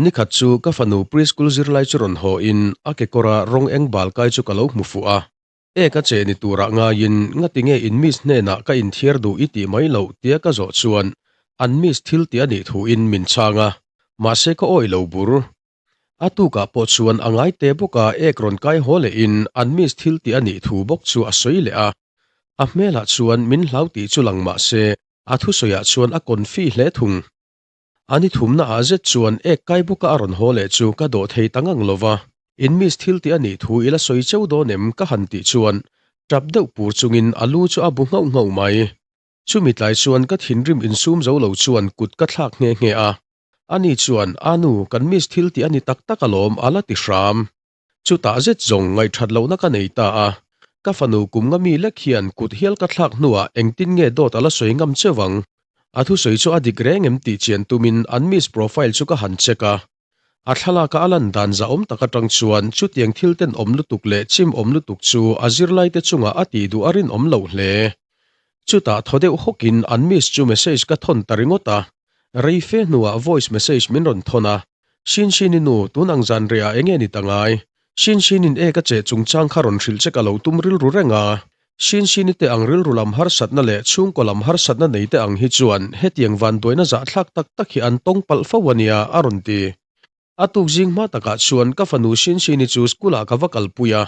Nikhat chu ka fanu preschool zirlai chu rawn haw in a kekawra rawng eng bal kai chu ka lo hmu fuh a. E ka che ni turah ngaiin ngati nge in miss hnenah ka inthiar duh i tih mai loh tia ka zawh chuan an miss thil tih a nih thuin min chhang a, mahse ka awih lo bur. A tukah pawh chuan a ngai te bawk a ek rawn kai haw lehin an miss thil tih a nih thu bawk chu a sawi leh a. A hmelah chuan min hlau tih chu lang mah se a thusawiah chuan a confi hle thung. A ni thumna ah zet chuan ek kai bawka a rawn haw leh chu ka dawh thei ta ngang lo va, in miss thil tih a nih thu i la sawi cheu dawn em ka han tih chuan tap deuh pur chungin a lu chu a bu nghauh nghauh mai. Chumi tlai chuan ka thinrim insum zo lo chuan kut ka thlak nghe nghe a. Ani chuan, A nu, kan miss thil tih a ni tak tak alawm a la ti hram. Chutah zet zawng ngaihthat lohna ka nei ta a, ka fanu kum nga mi lek hian kut hial ka thlak hnuah engtin nge dawt a la sawi ngam cheu ang? A thusawi chu a dik reng em tih chian tumin an miss profile chu ka han check a. A thlalaka a lan dan zahawm tak atang chuan chutiang thil tenawm lutuk leh chim awm lutuk chu a zirlaite chungah a tih duh a rinawm loh hle. Chutah thaw deuh hawkin an miss chu message ka thawn ta ringawt a. Rei fe hnuah voice message min rawn thawn a, Shin Shini nu, tun ang zan rehah enge ni ta ngai? Shin Shinin ek a cheh chungchang kha rawn hrilh che ka lo tum rilru reng a. Shin Shini te ang rilru lam harsatna leh chhungkaw lam harsatna nei te ang hi chuan hetiang vanduaina zahthlak tak tak hi an tawng palh fo a nia, a rawn ti. A tuk zing hma takah chuan ka fanu Shinshini chu school ah ka va kalpui a,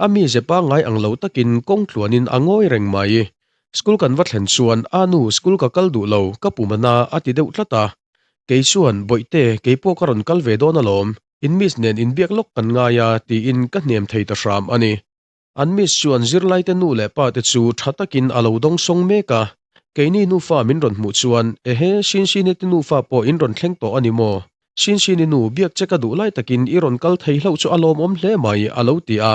a mize pangngai ang lo takin kawng tluanin a ngawi reng mai. School kan va thlen chuan, A nu, school ka kal duh lo, ka pum a na, a ti deuh tlat a. Kei chuan, Bawihte, kei pawh ka rawn kal ve dawn alawm, in miss nen inbiak lawk kan ngai a, tiin ka hnem thei ta hram a ni. An miss chuan zirlaite nu leh pa te chu tha takin a lo dawng sawng mek a, keini nufa min rawn hmuh chuan, Ehe, Shinshini te nufa pawh in rawn thleng tawh a ni maw? Shinshini nu, biak che ka duh lai takin i rawn kal thei hlauh chu a lawmawm hle mai, a lo ti a.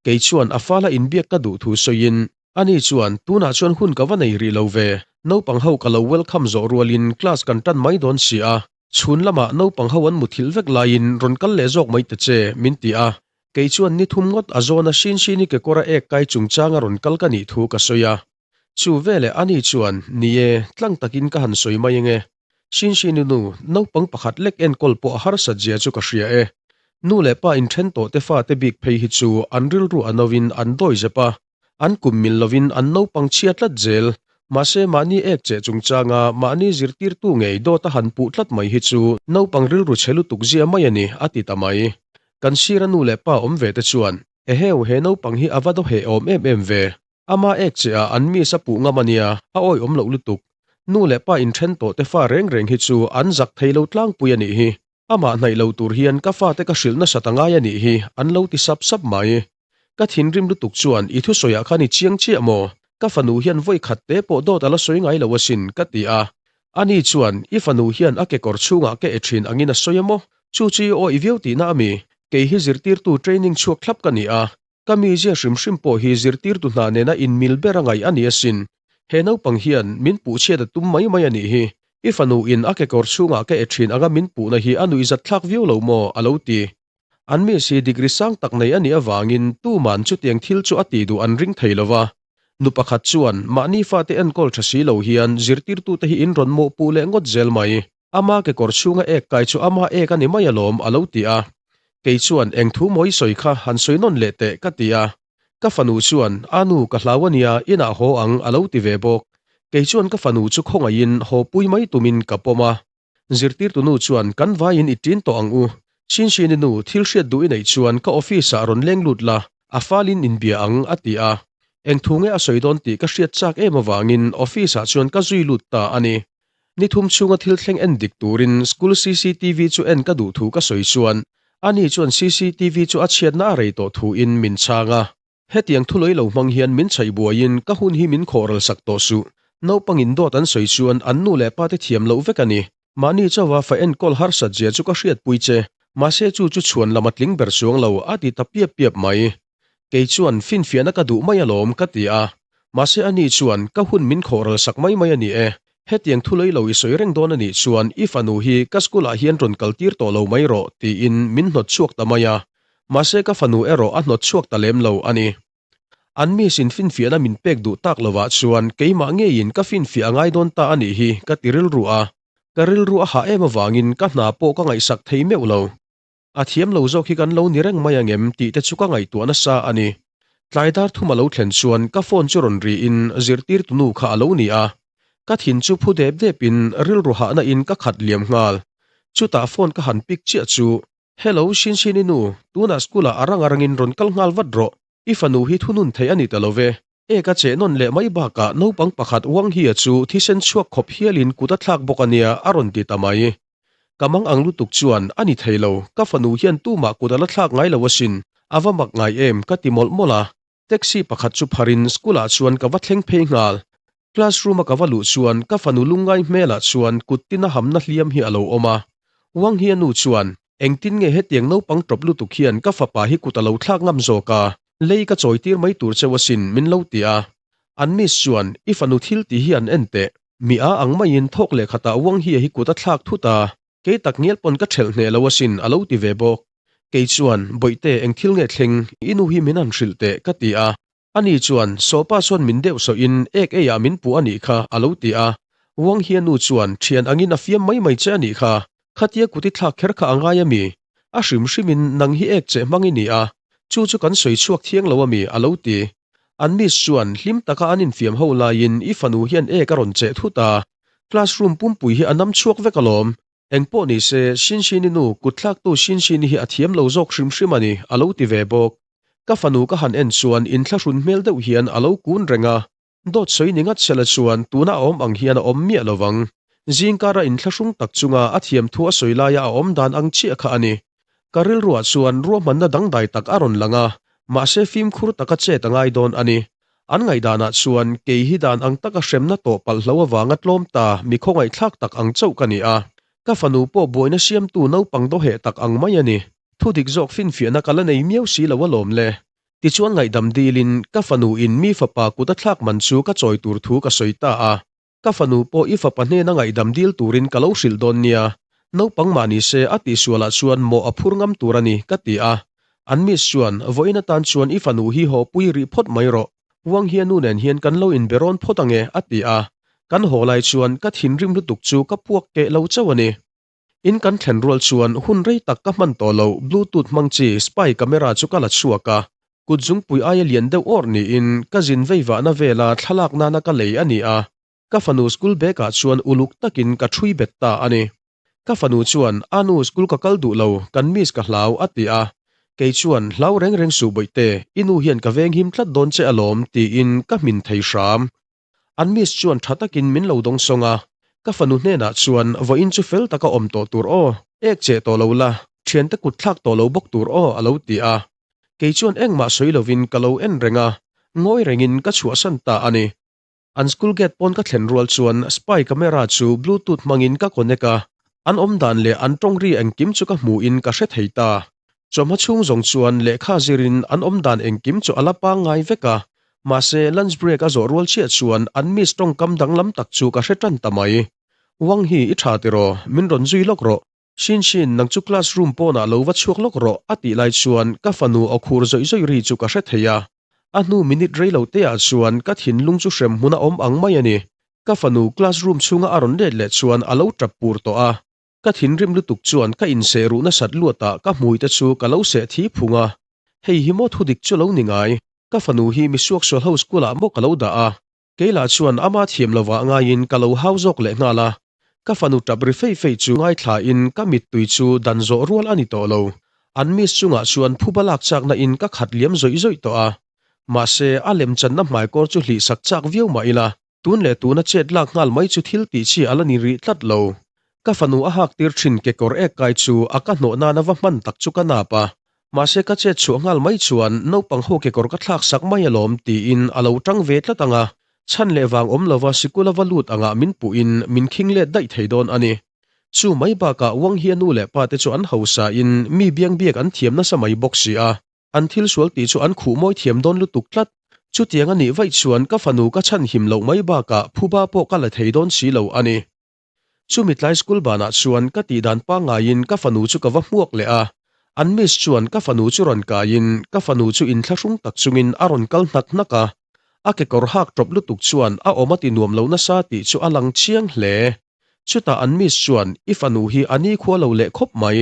Kei chuan a fala inbiak ka duh thu sawiin, Ani chuan, Tunah chuan hun ka va nei rih lo ve, naupang ho ka lo welcome zawh rualin class kan tan mai dawn si a, Chhun lamah naupang ho an muthilh vek laiin rawn kal leh zawk mai ta che, min ti a. Kei chuan ni thum ngawt a zawna Shin Shini kekawra ek kai chungchanga rawn kal ka nih thu ka sawi a. Chu veleh ani chuan, Ni e, tlang takin ka han sawi mai ange. Shin Shini nu, naupang pakhat lek enkawl pawh a harsat zia chu ka hria e. Nu leh pa inthen tawh te fate bik phei hi chu an rilru a novin an dawi zep a. An kum mil lovin an naupang chhia tlat zel. Mahse mahni ek cheh chungchanga mahni zirtirtu ngei dawt a han puh tlat mai hi chu naupang rilru chhe lutuk zia mai a ni, a ti ta mai. Kan sira nu leh pa awm ve te chuan, Eheu, he naupang hi a va daw heh awm em em ve. Ama ek cheh ah an miss a puh ngam a nia, a awihawm loh lutuk. Nu leh pa inthen tawh te fa reng reng hi chu an zak thei lo tlangpui a nih hi. Amah hnaih lo tur hian ka fate ka hrilh nasat a ngai a nih hi, an lo ti sap sap mai. Ka thinrim lutuk chuan i thusawiah khan i chiang chiah maw? Ka fanu hian vawi khat te pawh dawt a la sawi ngai lo asin, ka ti a. Ani chuan, I fanu hian a kekawr chhungah ka e thin angin a sawi a maw? Chu chu i awih viau tihna a mi? Kei hi zirtirtu training chhuak thlap ka ni a, Ka mizia hrim hrim pawh hi zirtirtu hna nena inmil ber a ngaih a ni asin. He naupang hian min puh chhiat a tum mai mai a nih hi. I fanu in a kekawr chhungah ka e thin anga min puhna hi a nuihzat thlak viau lo maw? a lo ti. An miss hi degree sang tak nei a nih avangin tuman chutiang thil chu a tih duh an ring thei lo va. Nu pakhat chuan mahni fate enkawl tha si lo hian zirtirtute hi in rawn mawhpuh leh ngawt zel mai. Ama kekawr chhunga ek kai chu ama ek a ni mai alawm, a lo ti a. Kei chuan, Eng thu maw i sawi kha, han sawi nawn leh teh, ka ti a. Ka fanu chuan, A nu, ka hlau a nia, inah haw ang, a lo ti ve bawk. Kei chuan ka fanu chu khawngaihin haw pui mai tumin ka pawm a. Zirtirtu nu chuan, Kan vaiin i ṭin tawh ang u. Shinshini nu, thil hriat duh i neih chuan ka office-ah rawn leng lut la, a falin inbia ang, a ti a. Eng thu nge a sawi dawn tih ka hriat chak em avangin office-ah chuan ka zui lut ta a ni. Ni thum chhunga thil thleng en dik turin school cctv chu en ka duh thu ka sawi chuan ani chuan cctv chu a chhiatna a rei tawh thuin min chhang a. Hetiang thulawi lo hmang hian min chhaih buaiin ka hun hi min khawh ral sak tawh suh. Naupangin dawt an sawi chuan an nu leh pa te thiam loh vek a ni. Mahni chauha fa enkawl harsat zia chu ka hriatpui che, mahse chu chu chhuan lam a tling ber chuang lo a ti ta piap piap mai. Kei chuan finfiahna ka duh mai alawm ka ti a, mahse ani chuan ka hun min khawh ral sak mai mai a ni e. Hetiang thu lei lo i sawi reng dawn a nih chuan i fanu hi ka school ah hian rawn kal tir tawh lo mai rawh tiin min hnawt chhuak ta mai a, mahse ka fanu erawh a hnawt chhuak ta lem lo a ni. An miss in finfiahna min pek duh tak lovah chuan keimah ngeiin ka finfiah a ngai dawn ta a nih hi ka ti rilru a. Ka rilru a hah em avangin ka hna pawh ka ngaihsak thei meuh lo. A thiam lo zawk hi kan lo ni reng mai angem tih te chu ka ngaihtuah nasa a ni. Tlai dar thum a lo thlen chuan ka phone chu rawn riin zirtirtu nu kha a lo ni a. Ka thin chu phu dep depin rilru hahna in ka khat liam nghal. Chutah phone ka han pick chiah chu, Hello Shinshini nu, tunah school ah a rang a rangin rawn kal nghal vat rawh. I fanu hi thunun theih a ni ta lo ve. Ek a cheh nawn leh mai bakah naupang pakhat Wang Hia chu thisen chhuak khawp hialin kut a thlak bawk a nia a rawn ti ta mai. Ka mang ang lutuk chuan a ni thei lo, ka fanu hian tumah kut a la thlak ngai lo asin, a va mak ngai em ka ti mawlh mawlh a. Taxi pakhat chu pharin school ah chuan ka va thleng phei nghal. Classroom a ka va luh chuan ka fanu lungngai hmelah chuan kut tina hamna hliam hi a lo awm a. Wang Hia nu chuan, Engtin nge hetiang naupang tawp lutuk hian ka fapa hi kut a lo thlak ngam zawk a, lei ka chawi tir mai tur cheu asin min lo ti a. An miss chuan, I fanu thil tih hi an en teh. Mi a ang maiin thawk leh khatah Wang Hia hi kut a thlak thut a, kei tak ngial pawn ka ṭhelh hneh lo asin a lo ti ve bawk. Kei chuan, Bawihte eng thil nge thleng, i nu hi min han hrilh teh ka ti a. Ani chuan, Sawpa chuan min deuh sawhin ek eiah min puh a nih kha, a lo ti a. Wang hian nu chuan, Thian angin a fiam mai mai che a nih kha, khatia kut i thlak kher kha a ngai a mi? A hrim hrimin nang hi ek cheh hmang i ni a, chu chu kan sawi chhuak thiang lo a mi? a lo ti. An miss chuan, Hlim taka an infiam ho laiin i fanu hian ek a rawn cheh thut a, classroom pumpui hi a nam chhuak vek alawm. Engpawh ni se, Shinshini nu kutthlaktu Shinshini hi a thiam lo zawk hrim hrim a ni, a lo ti ve bawk. Ka fanu ka han en chuan inthlahrun hmel deuh hian a lo kun reng a, dawt sawi ni ngat sela chuan tuna a awm ang hian a awm miah lo vang. Zingkara inthlahrung tak chunga a thiamthu a sawi laia a awm dan ang chiah kha a ni. Ka rilruah chuan ruahmanna dangdai tak a rawn lang a, mahse fimkhur taka chet a ngai dawn a ni. An ngaihdanah chuan kei hi dan ang taka hremna tawh palh hlo avanga tlawm ta mi khawngaihthlak tak ang chauh ka ni a, ka fanu pawh buaina siamtu naupang dawheh tak ang mai a ni. Thu dik zawk finfiahna ka la nei miau si lo alawm le. Tichuan ngaihdam dilin ka fanu in mi fapa kut a thlak man chu ka chawi tur thu ka sawi ta a. Ka fanu pawh i fapa hnena ngaihdam dil turin ka lo hrilh dawn nia. Naupang mah ni se a tihsualah chuan mawh a phur ngam tur a ni, ka ti a. An miss chuan, Vawiin atan chuan i fanu hi haw pui rih phawt mai rawh. Uang hian nu nen hian kan lo inbe rawn phawt ange, a ti a. Kan haw lai chuan ka thinrim lutuk chu ka puak keh lo chauh a ni. In kan thlen rual chuan hun rei tak ka hman tawh lo, bluetooth hmang chi spy camera chu ka la chhuak a, kut zungpui aia lian deuh awrh niin ka zin vei vahna vela thlalak nana ka lei a ni a, ka fanu school bag ah chuan uluk takin ka ṭhui bet ta a ni. Ka fanu chuan, A nu school ka kal duh lo, kan miss ka hlau a ti a, kei chuan, Hlau reng reng suh bawihte, i nu hian ka venghim tlat dawn che alawm tiin ka hmin thei hram. An miss chuan tha takin min lo dawng sawng a, ka fanu hnenah chuan vawiin chu fel taka awm tawh tur aw, ek cheh tawh lo la, thiante kut thlak tawh lo bawk tur aw a lo ti a. Kei chuan engmah sawi lovin ka lo en reng a, ngawi rengin ka chhuahsan ta a ni. An school gate pawn ka thlen rual chuan spy camera chu bluetooth hmangin ka connect a, an awm dan leh an tawng ri engkim chu ka hmuhin ka hre thei ta. Chawhma chhung zawng chuan lehkha zirin an awm dan engkim chu a la pangngai vek a, mahse lunch break a zawh rual chiah chuan an miss tawngkam danglam tak chu ka hre tan ta mai. Wang hi i tha tiraw, min rawn zui lawk rawh. Shin Shin, nang chu class room pawnah lo va chhuak lawk rawh a tih lai chuan ka fanu aw khur zawih zawih ri chu ka hre thei a. A hnu minute rei lo te ah chuan ka thinlung chu hrem hmun a awm ang mai a ni. Ka fanu class room chhunga a rawn let leh chuan a lo tap pur tawh a. Ka thinrim lutuk chuan ka inseh ruh nasat luatah ka hmui te chu ka lo seh thi phung a, hei hi maw thudik chu lo ni ngai, ka fanu hi mi suaksual ho school ah maw ka lo dah a, kei lah chuan ama thiam lovah ngaiin ka lo hau zawk leh nghal a, ka fanu tap ri fei fei chu ngaithla in ka mittui chu dan zawh rual a ni tawh lo, an miss chungah chuan phuba lak chakna in ka khat liam zawih zawih tawh a, mahse a lemchanna hmaikawr chu hlih sak chak viau mah ila, Tun leh tuna chet lak nghal mai chu thil tih chi a la ni rih tlat lo. Ka fanu a hak tir thin kekawr ek kai chu a ka hnawh nana va hman tak chu ka nap a. Mahse ka chet chhuah nghal mai chuan naupang ho kekawr ka thlak sak mai alawm tiin a lo tang ve tlat ang a, chhan leh vang awm lova sikul a va lut angah min puhin min khing let daih thei dawn a ni. Chu mai bakah Wang hi a nu leh pa te chu an hausa in mi biang biak an thiam nasa mai bawk si a. An thil sual tih chu an khuh mawi thiam dawn lutuk tlat. Chutiang a nih vaih chuan ka fanu ka chhan him loh mai bakah phuba pawh ka la thei dawn si lo a ni. Chumi tlai school banah chuan ka tih dan pangngaiin ka fanu chu ka va hmuak leh a. An miss chuan ka fanu chu rawn kaiin ka fanu chu inthlahrung tak chungin a rawn kal hnak hnak a. A kekawr hak tawp lutuk chuan a awm a ti nuam lo nasa tih chu a lang chiang hle. Chutah an miss chuan i fanu hi a nikhua lo leh khawp mai.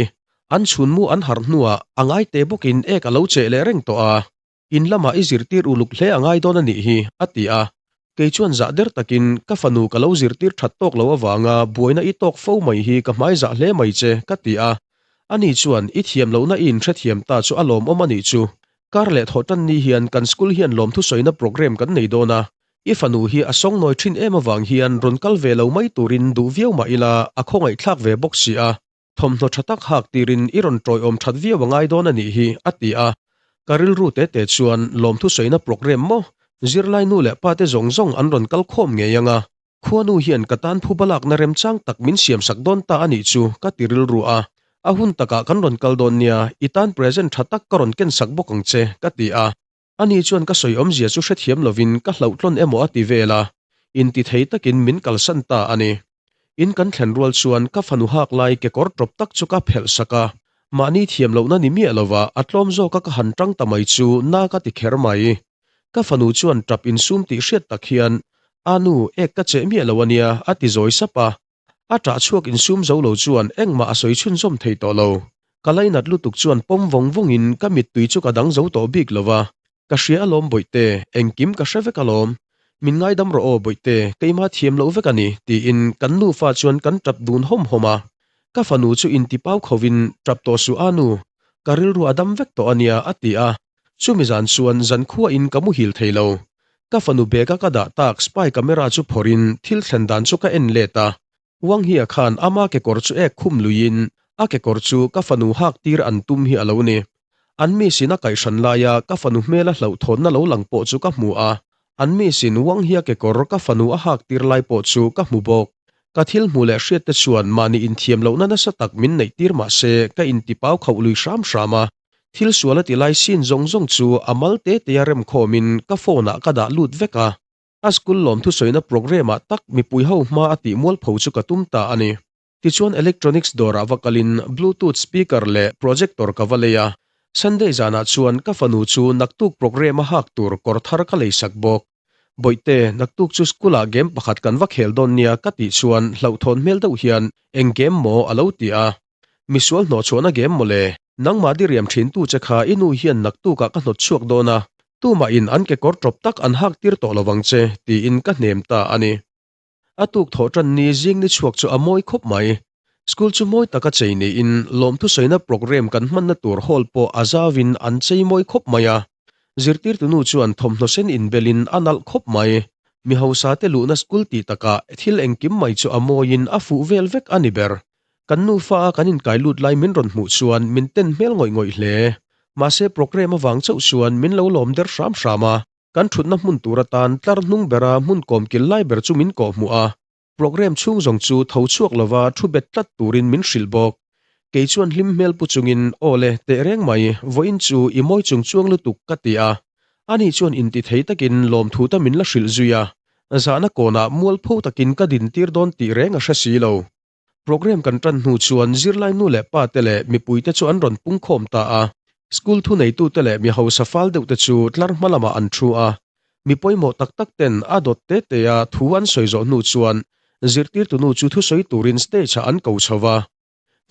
An chhunmu an harh hnuah a ngai te bawkin ek a lo cheh leh reng tawh a. In lamah i zirtir uluk hle a ngai dawn a nih hi, a ti a. Kei chuan zah der takin ka fanu ka lo zirtir that tawk lo avanga buaina i tawk fo mai hi ka hmai zah hle mai che, ka ti a. Ani chuan i thiam lohna i inhrethiam ta chu a lawmawm a nih chu. Kar leh thawh tan ni hian kan school hian lawmthu sawina programme kan nei dawn a. I fanu hi a sawngnawi thin em avang hian rawn kal ve lo mai turin duh viau mah ila a khawngaihthlak ve bawk si a. Thawmhnaw tha tak hak tirin i rawn tawiawm that viau a ngai dawn a nih hi, a ti a. Ka rilru te te chuan lawmthu sawina programme maw? Zirlai nu leh pa te zawng zawng an rawn kal khawm ngei ang a. Khuanu hian ka tan phuba lakna remchang tak min siamsak dawn ta a nih chu, ka ti rilru a. A hun takah kan rawn kal dawn nia, i tan present tha tak ka rawn kensak bawk ang che, ka ti a. Ani chuan ka sawi awmzia chu hrethiam lovin ka hlauhtlawn emaw a ti vel a, intithei takin min kalsan ta a ni. In kan thlen rual chuan ka fanu hak lai kekawr tawp tak chu ka phelh sak a, mahni thiam lohna ni miah lova a tlawm zawka ka han tang ta mai chu na ka ti kher mai. Ka fanu chuan tap insum tih hriat tak hian, A nu, ek ka cheh miah lo a nia, a ti zawi sap a. A ṭah chhuak insum zo lo chuan engmah a sawi chhunzawm thei tawh lo. Ka lainat lutuk chuan pawm vawng vawngin ka mittui chu ka dang zo tawh bik lo va. Ka hria alawm Bawihte, engkim ka hre vek alawm. Min ngaidam rawh aw Bawihte, keimah thiam loh vek a ni, tiin kan nufa chuan kan ṭap dun hawm hawm a. Ka fanu chu intipau khovin, Ṭap tawh suh a nu, ka rilru a dam vek tawh a nia, a ti a. Chumi zan chuan zankhuain ka muhil thei lo. Ka fanu bag-a ka dah tak spy camera chu phawrhin thil thlen dan chu ka en let a. Wang Hia khan ama kekawr chu ek khum luiin a kekawr chu ka fanu hak tir an tum hi a lo ni. An miss-in a kaihhran laia ka fanu hmela hlauhthawnna lo lang pawh chu ka hmu a. An miss-in Wang Hia kekawr ka fanu a hak tir lai pawh chu ka hmu bawk. Ka thil hmu leh hriat te chuan mahni inthiam lohna nasa tak min neih tir mah se ka intipau khauh lui hram hram a. Thil sual a ti lai scene zawng zawng chu a mal te te a remkhawmin ka phone ah ka dah lut vek a. A school lawmthu sawina programme ah tak mipui ho hma a tih mualpho chu ka tum ta a ni. Tichuan electronics dawr ah va kalin bluetooth speaker leh projector ka va lei a. Sunday zanah chuan ka fanu chu naktuk programme a hak tur kawr thar ka leisak bawk. Bawihte, naktuk chu school ah game pakhat kan va khel dawn nia ka tih chuan hlauhthawn hmel deuh hian eng game maw a lo ti a. Misual hnawhchhuahna game mawle, nangmah diriam thintu che kha i nu hian naktukah ka hnawt chhuak dawn a, tumahin an kekawr tawp tak an hak tir tawh lovang che, tiin ka hnem ta a ni. A tuk thawh tan ni zing ni chhuak chu a mawi khawp mai. School chu mawi taka chei niin lawmthusawina programme kan hmanna tur hall pawh a zauin an chei mawi khawp mai a. Zirtirtu nu chuan thawmhnaw sen inbelin a nalh khawp mai. Mi hausa te luhna school tih takah thil engkim mai chu a mawiin a fuh vel vek a ni ber. Kan nufa a kan inkai lut lai min rawn hmuh chuan min ten hmel ngawih ngawih hle. Mahse programme avang chauh chuan min lo lawm der hram hram a. Kan thutna hmun tur atan tlar hnung bera hmun kawmkil lai ber chu min kawh hmuh a. Programme chhung zawng chu tho chhuak lova thu bet tlat turin min hrilh bawk. Kei chuan hlim hmel pu chungin, Aw le, teh reng mai, vawiin chu i mawi chung chuang lutuk, ka ti a. Ani chuan intithei takin lawmthu ta min la hrilh zui a. Zahna kawnah mualpho takin ka dintir dawn tih reng a hre si lo. Programme kan tan hnu chuan zirlai nu leh pa te leh mipui te chu an rawn pungkhawm ta a. School thuneitute leh mi hausa fal deuh te chu tlar hma lamah an thu a. Mi pawimawh tak tak ten a dawt te te a thu an sawi zawh hnu chuan zirtirtu nu chu thusawi turin stage ah an ko chho va.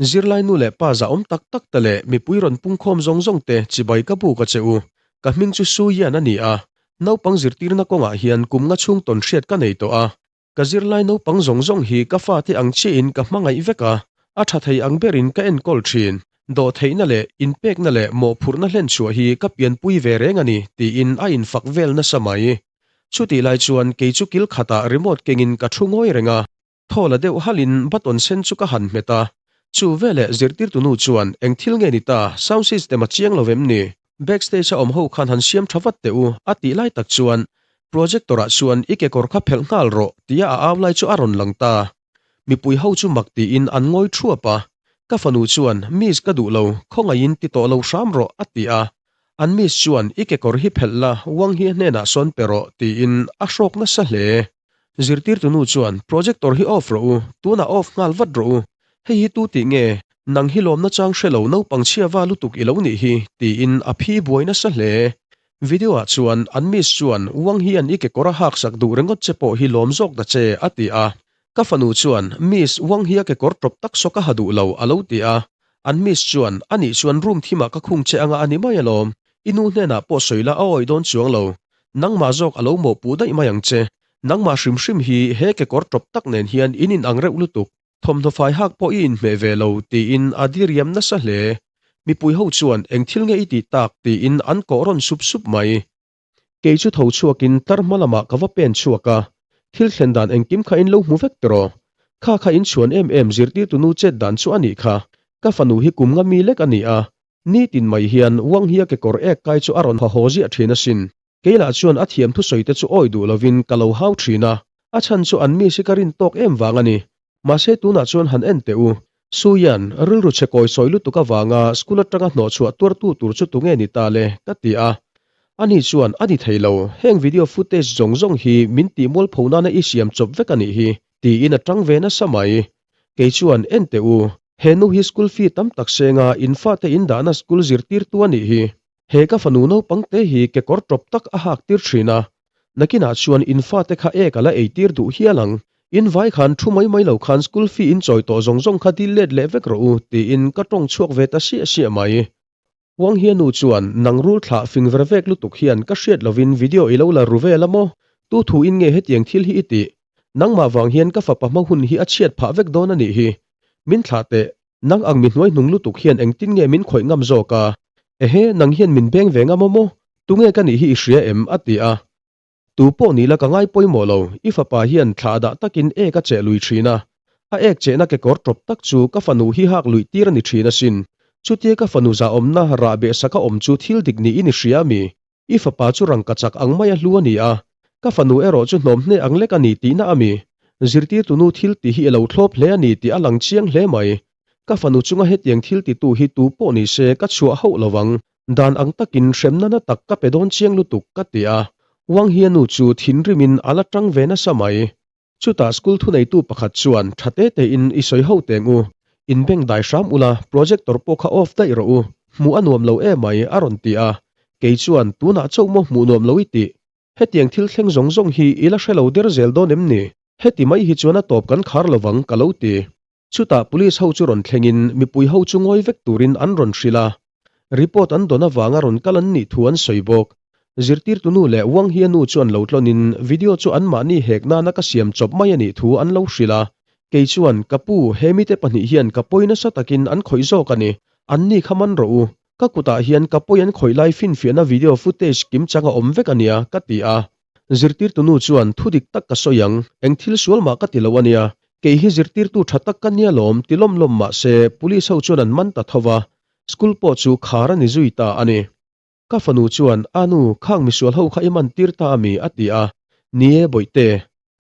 Zirlai nu leh pa zahawm tak tak te leh mipui rawn pungkhawm zawng zawng te chibai ka buk a che u. Ka hming chu Su Yan a ni a. Naupang zirtirna kawngah hian kum nga chhung tawn hriat ka nei tawh a. Ka zirlai naupang zawng zawng hi ka fate ang chiahin ka hmangaih vek a, a tha thei ang berin ka enkawl thin. Dawhtheihna leh inpekna leh mawhphurhna hlenchhuah hi ka pianpui ve reng a ni, tiin a infak vel nasa mai. Chutih lai chuan kei chu kil khatah remote kengin ka thu ngawi reng a, thaw la deuh halin button sen chu ka han hmet a. Chu veleh zirtirtunu chuan eng thil nge ni ta, sound system a chiang lo vem ni? Backstage a awm ho khan han siam tha vat teh u, a tih lai tak chuan Projector ah chuan i kekawr kha phelh nghal rawh tia a au lai chu a rawn lang ta. Mipui ho chu mak tiin an ngawi thuap a. Ka fanu chuan, Miss ka duh lo, khawngaihin ti tawh lo hram rawh a ti a. An miss chuan i kekawr hi phelh la, Wang hi a hnenah sawn pe rawh tiin a hrawk nasa hle. Zirtirtunu chuan, Projector hi off rawh u, tunah off nghal vat rawh u. Hei hi tu tih nge? Nang hi lawmna chang hre lo naupang chhia va lutuk i lo nih hi, tiin a phi buai nasa hle. Video ah chuan an miss chuan Wang hian i kekawr a hak sak duh ringawt che pawh hi lawm zawk ta che, a ti a. Ka fanu chuan, Miss, Wang hi a kekawr tawp tak saw ka ha duh lo, a lo ti a. An Miss chuan, Anih chuan room thimah ka khung che anga a ni mai alawm. I nu hnenah pawh sawi la a awih dawn chuang lo. Nangmah zawk a lo mawhpuh daih mai ang che. Nangmah hrim hrim hi he kekawr tawp tak nen hian in inang reuh lutuk. Thawmhnaw fai hak pawh i inhmeh ve lo, tiin a diriam nasa hle. Mipui ho chuan, Eng thil nge i tih tak? tiin an kawh rawn sup sup mai. Kei chu tho chhuakin tar hma lamah ka va pen chhuak a, thil thlen dan engkim kha in lo hmu vek tiraw? Kha kha in chhuan em em zirtirtu nu chet dan chu a nih kha. Ka fanu hi kum nga mi lek a ni a, nitin mai hian Wang hi a kekawr ek kai chu a rawn ha haw ziah thin asin. Kei lah chuan a thiam thusawi te chu awi duh lovin ka lo hau thin a, a chhan chu an miss hi ka rin tawk em vang a ni. Mahse tunah chuan han en teh u. Suian, rilru chhe kawi sawi lutuk avanga school atanga hnawhchhuah tuartu tur chu tunge ni ta le? ka ti a. Ani chuan, A ni thei lo, heng video footage zawng zawng hi min tih mualpho nana i siam chawp vek a nih hi, tiin a tang ve nasa mai. Kei chuan, En teh u, he nu hi school fee tam tak senga in fate in dahna school zirtirtu a nih hi. He ka fanu naupang te hi kekawr tawp tak a hak tir thin a, nakinah chuan in fate kha ek a la ei tir duh hial ang. In vai khan thu mai mai lo khan school fee in chawi tawh zawng zawng kha dil let leh vek rawh u tiin ka tawng chhuak ve ta siah siah mai. Wang Hianu chuan nang rul thlah fing ver vek lutuk hian ka hriat lovin video i lo la ru vel a maw? Tu thu in nge hetiang thil hi i tih? Nangmah vang hian ka fapa hma hun hi a chhiat phah vek dawn a nih hi. Min thlah teh. Nang ang mi hnuai hnung lutuk hian engtin nge min khawih ngam zawk a? Ehe, nang hian min beng ve ngam a maw? Tunge ka nih hi i hria em? a ti a. Tu pawh ni la ka ngai pawimawh lo, i fapa hian thlah dah takin ek a cheh lui thin a. A ek chehna kekawr tawp tak chu ka fanu hi hak luih tir a ni thin asin. Chutia ka fanu zahawmna rah beh saka awm chu thil dik niin i hria ami? I fapa chu rangka chak ang maia hlu a ni a, ka fanu erawh chu hnawm hne ang lek a ni tihna a mi. Zirtirtunu thil tih hi i lo thlawp hle a ni tih a lang chiang hle mai. Ka fanu chunga hetiang thil titu hi tu pawh ni se ka chhuah hauh lo ang. Dan ang takin hremna na tak ka pe dawn chiang lutuk ka ti a. Wang Hianu chu thinrimin a la tang ve nasa mai. Chutah school thuneitu pakhat chuan tha te tein i sawi ho teng u, in beng dai hram ula, projector pawh kha off daih rawh u, hmuh a nuam lo emai a rawn ti a. Kei chuan tunah chauh maw hmuh nuam lo i tih? Hetiang thil thleng zawng zawng hi i la hre lo der zel dawn em ni? Heti mai hi chuan a tawp kan khar lovang ka lo ti. Chutah police ho chu rawn thlengin mipui ho chu ngawi vek turin an rawn hrilh a. Report an dawn avanga rawn kal an nih thu an sawi bawk. Zirtirtu nu leh Wang Hia nu chuan lo tlawnin video chu anmahni hek nana ka siam chawp mai a nih thu an lo hrilh a. Kei chuan, Ka pu, he mite pahnih hian ka pawi nasa takin an khawih zawk a ni. Anni kha man rawh u. Ka kutah hian ka pawi an khawih lai finfiahna video footage kimchang a awm vek a nia, ka ti a. Zirtirtu nu chuan, Thu dik tak ka sawi ang, eng thil sual mah ka ti lo a nia. Kei hi zirtirtu tha tak ka nia lawm, ti lawm lawm mah se, police ho chuan an man ta tho va, school pawh chu khar a ni zui ta a ni. Ka fanu chuan, A nu, khang misual ho kha i man tir ta a mi? a ti a. Ni e, bawihte,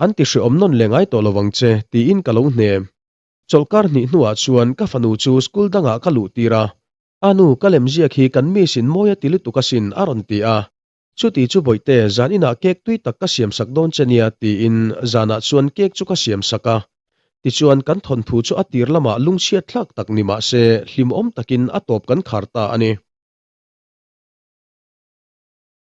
an ti hreawm nawn leh ngai tawh lo ang che, tiin ka lo hnem. Chawlhkar hnih hnuah chuan ka fanu chu school dangah ka luh tir a. A nu, ka lemziak hi kan miss in mawi a ti lutuk asin, a rawn ti a. Chuti chu Bawihte, zan inah cake tui tak ka siam sak dawn che nia tiin zanah chuan cake chu ka siam sak a. Tichuan kan thawnthu chu a tir lamah lungchhiat thlak tak ni mah se hlimawm takin a tawp kan khar ta a ni.